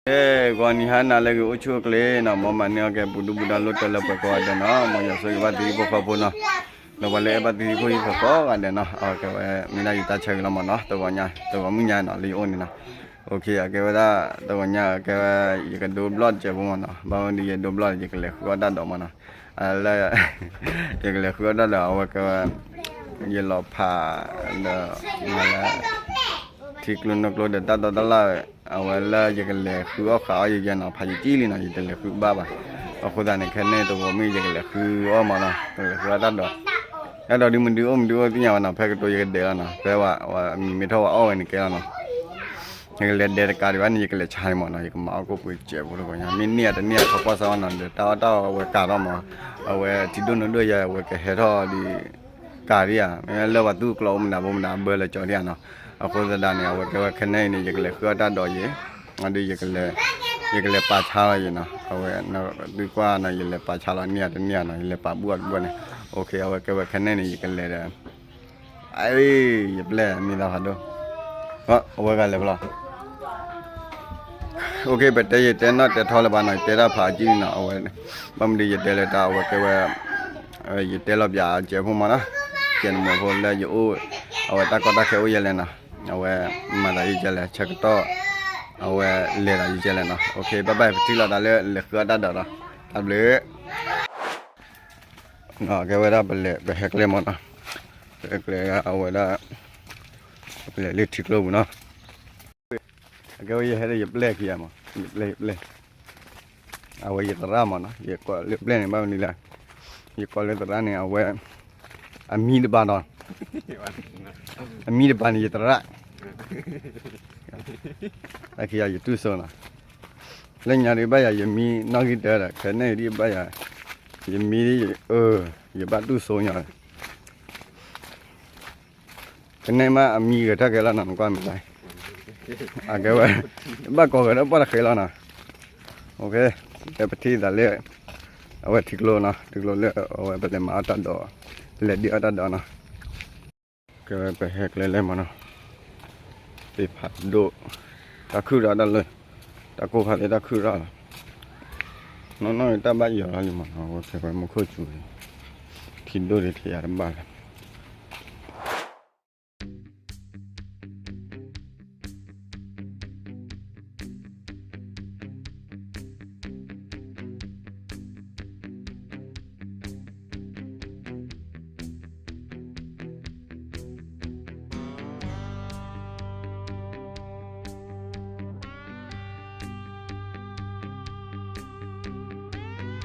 ကဲ ဂီၤနံၤဟါနၤလၢအဂ့ၤ အိၣ်ဆူၣ်အိၣ်ချ့နီၤ, မ်မၤန့ၢ်အီၣ်ကဲပူၤဒူပူၤဒါလိၣ်တၢ်လၢပှဲၤကိးဂၤဒဲးနီၤ, မ်ယွၤဆိၣ်ဂ့ၤဘၣ်သုဟံၣ်ဖိဃီဖိနီၤ, ဒီးပှၤလၢအဲၣ်ဘၣ်သုဟံၣ်ဖိဃီဖိကိးဂၤဒဲးနီၤ, အကဲဝဲမ့ၢ်ဒၣ်ယတၢ်ဆၢဂ့ၤလီၤမးနီၤ, တဂီၤညါ တဂီၤမုၢ်ညါနီၤ လၢယအိၣ်န့ၣ်နီၤ, အကဲဝဲဒၣ် တဂီၤညါ အကဲဝဲ ယကဒိးဘျီၣ်တစဲးဖိမးနီၤ, ဘၣ်မနုၤဒ်ယဒိးဘျီၣ် ယကလဲၤဃုအီၣ်တၢ်ဒိးမးနီၤ, လၢ ယကလဲၤဃုအီၣ်တၢ်ဒီး အဝဲကဲဝဲ ယလီၤဖးဒီး မၤလၢ ထံကျိနီၢ်ကျိဒီးတၢ်တီတၢ်လိၤ အဝဲလၢယကလဲၤဃုအီၣ်ဃာ်အီၣ်ယဲယဲနီၤ, ဖးယကံၣ်လံနီၤ, ယတလဲၤဃုဘၣ်ဘၣ်. အဃိသတးန့ၣ် ခဲန့ၣ်တဂီၤမုၢ် ယကလဲၤဃုအီၣ်မးနီၤ, ယကလဲၤဃုအီၣ်တၢ်ဒီး တၢ်ဒီးဒုးမဒုးအိၣ်မဒုးအိၣ်သ့ၣ်ညါဘၣ်နီၤ, ဖဲကတိၤယကဒဲးလီၤနီၤ, ဖဲဝဲ အမံၤမ့ၢ်ထီၣ်ဝဲအီၣ်ဝဲန့ၣ်ကဲလီၤနီၤ. ယကလဲၤဒဲးတကးဒံးဘၣ်န့ၣ် ယကလဲၤဆါန့ၣ်မးနီၤ, ယကမၤအီၣ်ကိၣ်ပှ့ၤစဲးဖိတဂီၤညါ, မ့ၢ်န့ၢ်အတန့ၢ်အခီကွၢ်စၢ်အီၣ်နီၤ, ဒီးတၢ်အီၣ်တၢ်အီဝဲကးထီၣ်မး, အဝဲထံဒိၣ်နိဒိၣ်ယၤ အဝဲကဟဲထီၣ်ဒီး ကးဒံးဧါ, မ့ၢ်လၢပှၤသူၣ်ကျီအိၣ်မနုၤဘိမနုၤအဘၢလၢကၠီဒံးဧါနီၤ. အဃိသတးန့ၣ် အဝဲကဲဝဲခဲန့ၣ်အံၤန့ၣ် ယကလဲၤဃုအီၣ်တၢ်ဒီးယဲ, ဒီး ယကလဲၤပာ်ဆါလီၤယဲနီၤ, အဝဲ သုကွၢ်နီၤ ယလဲၤပာ်ဆါလီၤန့ၢ်အတန့ၢ်ဧါနီၤ, ယလဲၤပာ်ဘူၣ်အီၤတဘူၣ်န့ၣ်, အဝဲကဲဝဲခဲန့ၣ်န့ၣ် ယကလဲၤဒီး အ့ ယပျဲၢ်မံၤသးဖးဒိၣ်, အဝဲဂၤလဲၤဖဲလီၤ. ပတဲယတဲနီၣ်တဲထီလၢၤဘၣ်နီၤ, ယတဲတၢ်ဖးအကံၢ်နီၤ, အဝဲ ဘၣ်မနုၤယတဲလၢတၢ် အဝဲကဲဝဲ ယတဲလီၤပၠးစဲးဖိမးနီၤ, ကဲနမဲာ်ဖိလၢယအိၣ် အဝဲတၢ်ကီတၢ်ခဲအိၣ်ယဲလဲၣ်နီၤ, အဝဲမၤသးယကဲလဲၣ် ဆၢကတီၢ် အဝဲလဲၤသးယကဲလဲၣ်နီၤ, ပဘၣ်ပထံၣ်လိာ်သးလၢလဲၤဃုအီၣ်တၢ်ဒီးလီၤ, တၢ်ဘျုး ကဲဝဲဒၣ်ပလဲၤ ပဟဲကျဲမးနီၤ, ပဟဲကျဲအဝဲဒၣ် ပလဲၤလၢထံကျိပူၤနီၤ, အကဲဝဲယဟဲဒီးယပျဲၢ်ခံဂၤမး, ယပျဲၢ် ယပျဲၢ် အဝဲယသရၣ်မးနီၤ, ယကိးလၢပျဲၢ်န့ၣ် ဘၣ်မနုၤလဲၣ်, ယကိးလၢသရၣ်န့ၣ် အဝဲ အမံၤတဘၣ်နီၤ, အမံၤတဘၣ်န့ၣ် ယသရၣ် တၢ်ခံဂၤယတူၢ်စိနီၤ, လၢညါဒ်ဘၣ်ယၤ ယမံၤနီၣ်ဂံၢ်တၢဒီး ခဲန့ၣ်ဒ်ဘၣ်ယၤ ယမံၤဒ် ယဘၣ်တူၢ်စိညီ ကနဲမးအမံၤဂဲၤထၢၣ်ကဲလီၤနီၤ နကွၢ်မ့ၢ်လၢ အကဲဝဲ ဘၣ်ကိးဂဲၤထၢၣ်ပှၢ်တဃဲလီၤနီၤ, ကဲပထံၣ်သးလၢ အဝဲထံကျိနီၤ ထံကျိလၢအဝဲပလဲၤမၤအီၣ်တၢ်ဒီး လဲၤဒ့အီၣ်တၢ်ဒီးနီၤ ကဲဝဲပဟဲကျဲလဲၣ်မးနီၤ, သ့ၣ်ဖးဒိၣ် တၢ်ခုၣ်ထီၣ်တၢ်လၢ တၢ်ကိၢ်ခါသ့ၣ်တၢ်ခုၣ်ထီၣ်လီၤ, နီၢ်နီၢ်တၢ်ဘၣ်ယီၤလီၤလံမးနီၤ အဝဲကဲဝဲမူခိၣ်စူၤလံ, ထ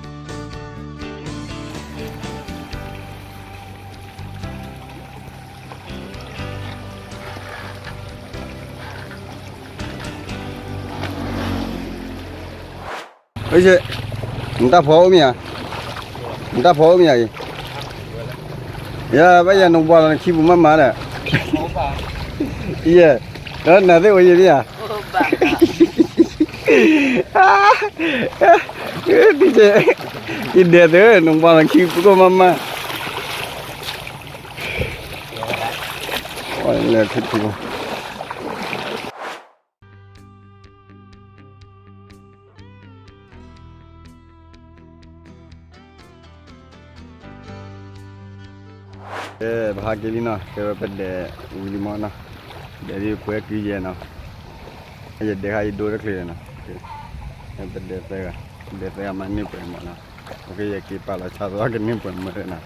ံဒိၣ်ဒံးထံယၤတဘၣ်လၢ နတၢ်ဖီအိၣ်မ့ၢ်ဧါ, နတၢ်ဖီအိၣ်မ့ၢ်ဧါအံၤ, ယဘၣ်ယၤ နဘှါလီၤနခံပူၤမးမးဒီး, ယဲ, ဒီးနသ့ၣ်အိၣ်ယဲမ့ၢ်ဧါ, ယဒဲးသ့ၣ် နဘှါလီၤနခံပူၤမးမး, လဲၤထံထံ ကဲ ပဟးက့ၤလံနီၤ, ကဲဝဲပဒဲးဝံၤလံမးနီၤ, ဒဲးဒ်ပှဲၤကုယဲနီၤ, ယဒဲးခါယဒိတချုးနီၤ, ပဒဲးသၢဂၤ, ဒဲးသၢဂၤမၤန့ၢ်ပှဲၤမးနီၤ ယက့ၤပာ်လီၤဆါသီကန့ၢ်ပှဲၤမုာ်နီ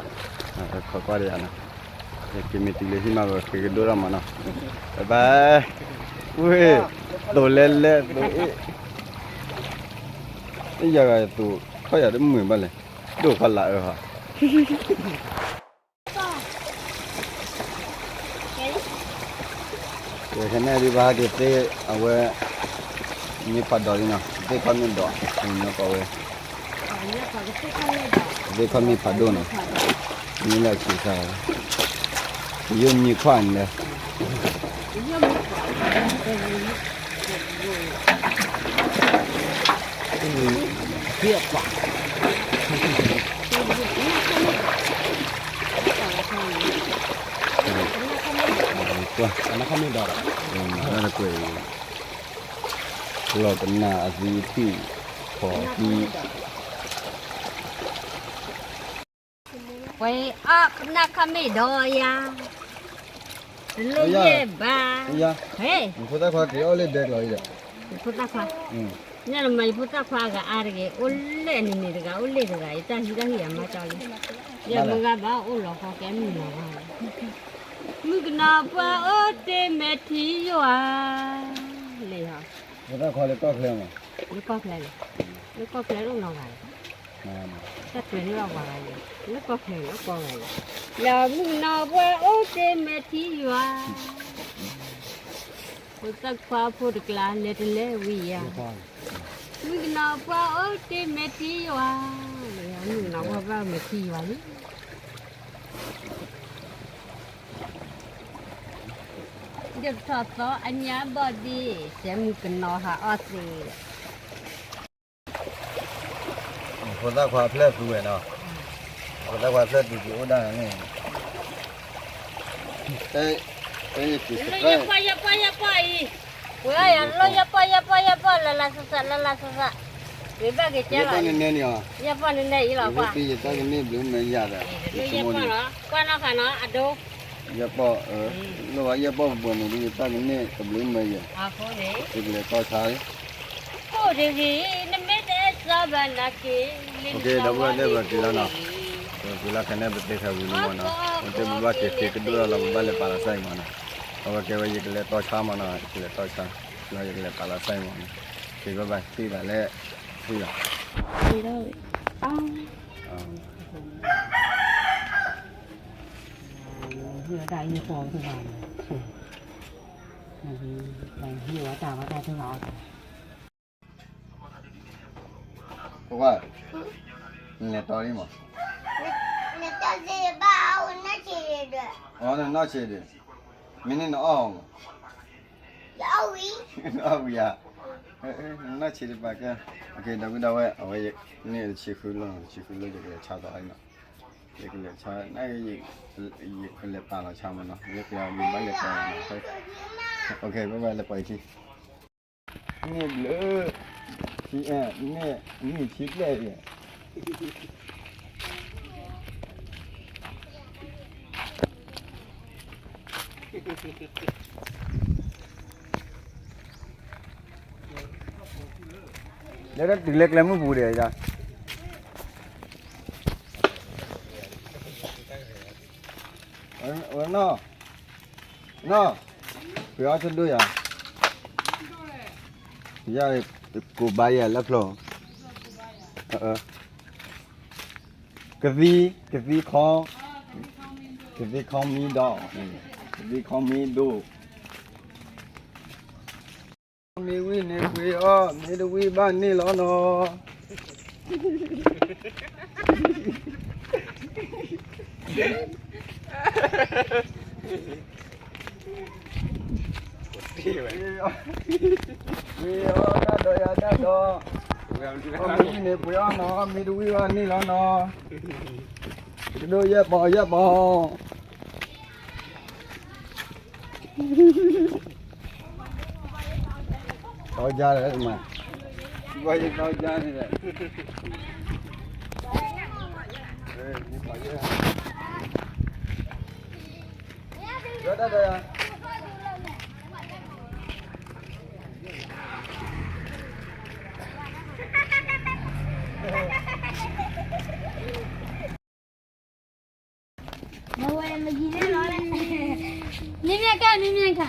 ၤ, ခိးကွၢ်ဒီးယၤနီၤ, ယက့ၤမ့ၢ်တုၤလၢဟံၣ်မး ပကဃ့ကဒိၣ်ထီၣ်မးနီၤ, ဘၣ်ဘၣ်, ဝ့ၢ်, သိးလဲၤလဲၤသိးအ့ၣ်, ယဂၤသိးခီၣ်ယၤတမုာ်ဘၣ်လဲၣ်, ဒိၣ်ခီၣ်လၢအၢဟီ ကဲ ခဲန့ၣ်ဒုးဘၣ်ဟဲက့ၤသ့ၣ်အဝဲ, မ့ၢ်ဖးဒိၣ်လံနီၤ, သ့ၣ်ခီၣ်မ့ၢ်ဒိၣ်, မ့ၢ်ကီးဝဲ, သ့ၣ်ခီၣ်မ့ၢ်ဖးဒိၣ်နီၤ, မ့ၢ်လၢဆံးခါ, ယိၣ်မံခွါန့ၣ်, ကွၢ်, လီၤကနၣ်အသံထံၣ်, ဖီၣ်သံ, ပှၤအီၣ်ကနၣ်ခီၣ်မ့ၢ်ဒီးယၤ, တလိၣ်ယဲၢ်ဘၣ်, ဖိသၣ်ခွါက့ၤအီၣ်လၢဒဲကျီၤအံၤဒီး, ဖိသၣ်ခွါ, ညါနမၤယဖိသၣ်ခွါအဂၤအါတဂ့ၤ, အိၣ်လၢအနံၤန့ၣ်တဂၤ, အိၣ်လၢတဂၤ, ယတၢ်ဟံးတၢ်ဟံးအမါကၠီလံ, ယမုၢ်ဂၤဘၣ်အိၣ်လီၤဃီကဲမုၢ်နီၤဘၣ်, မုၣ်ကနီၤပှၤအိၣ်တ့ၢ်မဲာ်ထံယွၤ, လၢ, ဖိသၣ်ခွါလၢကီၢ်ချၢမး, လၢကီၢ်ချၢန့ၣ်, လၢကီၢ်ချၢအိၣ်နီတဂၤ, တၢ်ပှဲၤန့ၢ်အီၣ်ပှၤဂၤန့ၣ်, လၢကီၢ်ချၢန့ၣ်အိၣ်ကိးဂၤန့ၣ်, လၢမုၣ်ကနီၤပှၤအိၣ်တ့ၢ်မဲာ်ထံယွၤ, ဖိသၣ်ခွါဖိတကျါလဲၤတလဲၤဝံၤယၤ, မုၣ်ကနီၤပှၤအိၣ်တ့ၢ်မဲာ်ထံယွၤ, မုၣ်ကနီၤပှၤဘၣ်မဲာ်ထံယွၤလံ ဒ်ပထီၣ်သီအညါဘီၣ်ဒ့, တဲမုၣ်ကနီၤဟးအီၣ်သ့, ဖိသၣ်ခွါဖျၢၣ်သူဝဲနီၤ, ဖိသၣ်ခွါဖျၢၣ်သူက့ၤအိၣ်ဒၣ်န့ၣ်, လၢယပှၢ်ယပှၢ်ယပှၢ်အံၤ, ပှၤယလီၤယပှၢ်ယပှၢ်ယပှၢ် လၢလၢဆးဆး လၢလၢဆးဆး, ဂ့ၤဘၣ်ဂ့ၤကဲလီၤ, ယပှၢ်နနဲန့ၣ်အီၤ, ယပှၢ်နနဲအံၤလီၤ, ယပှၢ်နနဲအံၤလီၤ, ကွၢ်နီၢ်ဃာ်နီၤ အဒိ, ကွၢ်နီၢ်ဃာ်နီၤ အဒိ ယဲၢ်ပီၢ်, လိၣ်ဘၣ်ယဲၢ်ပီၢ်ပှဲၤန့ၣ်ဒီး ယတၢ်ကန့ၢ်တဘျုးမၢယဲၢ်, ယကလဲၤတီဆါလံ, ကိၣ်တဂ့ၤ, နမ့ၢ်တအဲၣ်စီဘၣ်နာ်က့ၤ, ဒီပုၢ်ဝဲၢ်သ့ၣ်ပက့ၤလီၤနီၤ, ပက့ၤလီၤခဲန့ၣ် ပသ့ခဲဝံၤန့ၣ်မးနီၤ, ပသ့ၣ်ပဘၣ်က့ၤဃ့ကဒိၣ်ထီၣ်လီၤ ပဘၣ်လဲၤပာ်လီၤစဲအံၤမးနီၤ, အဝဲကဲဝဲယကလဲၤတီဆါမးနီၤ, ယကလဲၤတီဆါ, ယကလဲၤပာ်လီၤစဲအံၤမးနီၤ, က့ၤဘၣ်ဘၣ်သ့ၣ်ဒၣ်လဲၣ်, သ့ၣ်လီၤ ပကွၢ်, နလဲၤတီလံမး, နတီသ့ဘၣ်အီၣ်ဝဲနီၢ်ဆံးဒီး, အီၣ်နနီၢ်ဆံးဒီး, မ့ၢ်န့ၣ်နအီၣ်မး, နအီၣ်ဝံၤဧါ, နနီၢ်ဆံးဒီးပာ်ကဲ, ဒီပုၢ်ဒီဝဲၢ် အဝဲန့ၣ်တဆံဃုလီၤ, တဆံဃုလီၤ ယကလဲၤဆါသီလံနီၤ, ယကလဲၤဆါ, ယကလဲၤပာ်လီၤဆါမးနီၤ, ယကလဲၤဘၣ်လဲၤပာ်လီၤ, ဘၣ်လဲၤပာ်အံၤခံ န့ၣ်ဘျုး, န့ၣ်, န့ၣ်ဆံပျဲၢ်ယဲၢ်, လၢတၢ်တုၤလၢကျဲမုၢ်ပူၤဒီး, ဝဲနီၢ်, နီၢ်, ပှ့ၤအီၣ်ဆိဒိၣ်ယၤ, ယၤ, ကိးဘါယဲၢ်လၢဖျိ, ကသံ, ကသံခီ, ကသံခီမံဒီး, ကသံခီမံဒိၣ် မ့ၢ်ဝံၤန့ၣ်ပှ့ၤအီၣ်, မ့ၢ်တဝံၤဘၣ်န့ၢ်လီၤနီၤ. ပှ့ၤအီၣ်တၢ်ဒီးယၤတၢ်ဒီး, မ့ၢ်ဝံၤန့ၣ်ပှ့ၤအီၣ်နီၤ, မ့ၢ်တဝံၤဘၣ်န့ၢ်လီၤနီၤ. ကဒိၣ်ယဲၢ်ပီၢ်ယဲၢ်ပီၢ် တအီၣ်ကၢ်လဲၣ်မး, ဘၣ်ယတအီၣ်ကၢ်န့ၣ်လဲၣ်, ဒီးတၢ်ဒီးယၤ. မ့မ့ၢ်ကဲ မ့မ့ၢ်ကဲ တၢ်ဒီး တၢ်ဒီ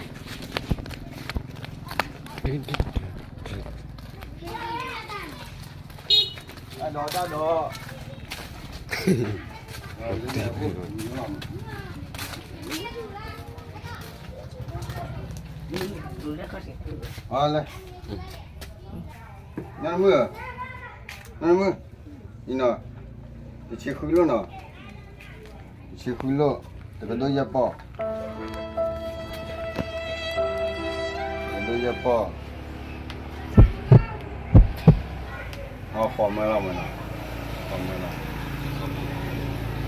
း လဲၣ် နမုၢ် နမုၢ် အံၤနီၤ တဆံဃုလိၣ်နီၤ တဆံဃုလိၣ် တကဒိၣ်ယဲၢ်ပီၢ် တကဒိၣ်ယဲၢ်ပီၢ် အဃိးမၢလီၤမၢနီၤ ဃိးမၢလီၤ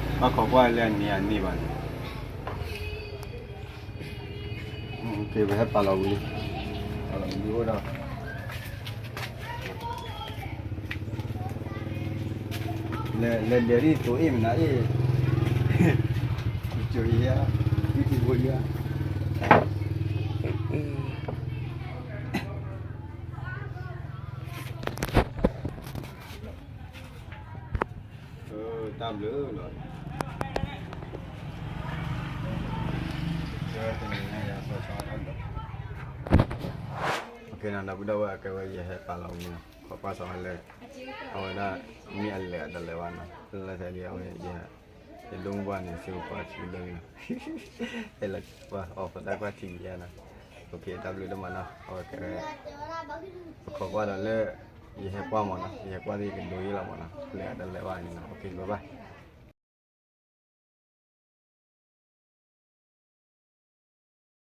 ဘၣ်ခိးကွၢ်လၢအနံၤအနံၤဘၣ်န့ၣ် ပဟဲပာ်လီၤဝံၤလံ ပာ်လီၤဝံၤအိၣ်ဒီး လဲၤဒဲးဒ်သိးအ့ၣ်မနုၤအ့ၣ် ကၠိယါ ကံၢ်တံၤဘိယါ တၢ်ဘျုးလီၤ ဒီပုၢ်ဒီဝဲၢ် ကဲဝဲယဟဲပာ်လီၤဝံၤ ခိးကွၢ်စီၤဝဲလၢ အဝဲဒၣ် မ့ၢ်အလဲၤအတလဲၤဘၣ်နီၤ လၢတၢ်ဒ်အဝဲ ယဒိၣ်မုၢ်ဘၣ်န့ၣ် စ့ပကွၢ်ထံလၢနီၤ ဟဲလီၤကွၢ် အီၣ်ဖီတၢ်ကွၢ်ထံယါနီၤ တၢ်ဘျုးဒိၣ်မးနီၤ အဝဲကဲ ပခိးကွၢ်ဒီးလၢ ယဟဲကွၢ်မၢနီၤ ယဟဲကွၢ်သ့ၣ်ကဒိယါလီၤမၢနီၤ လဲၤအတလဲၤဘၣ်န့ၣ်နီၤ ဘၣ်ဘၣ်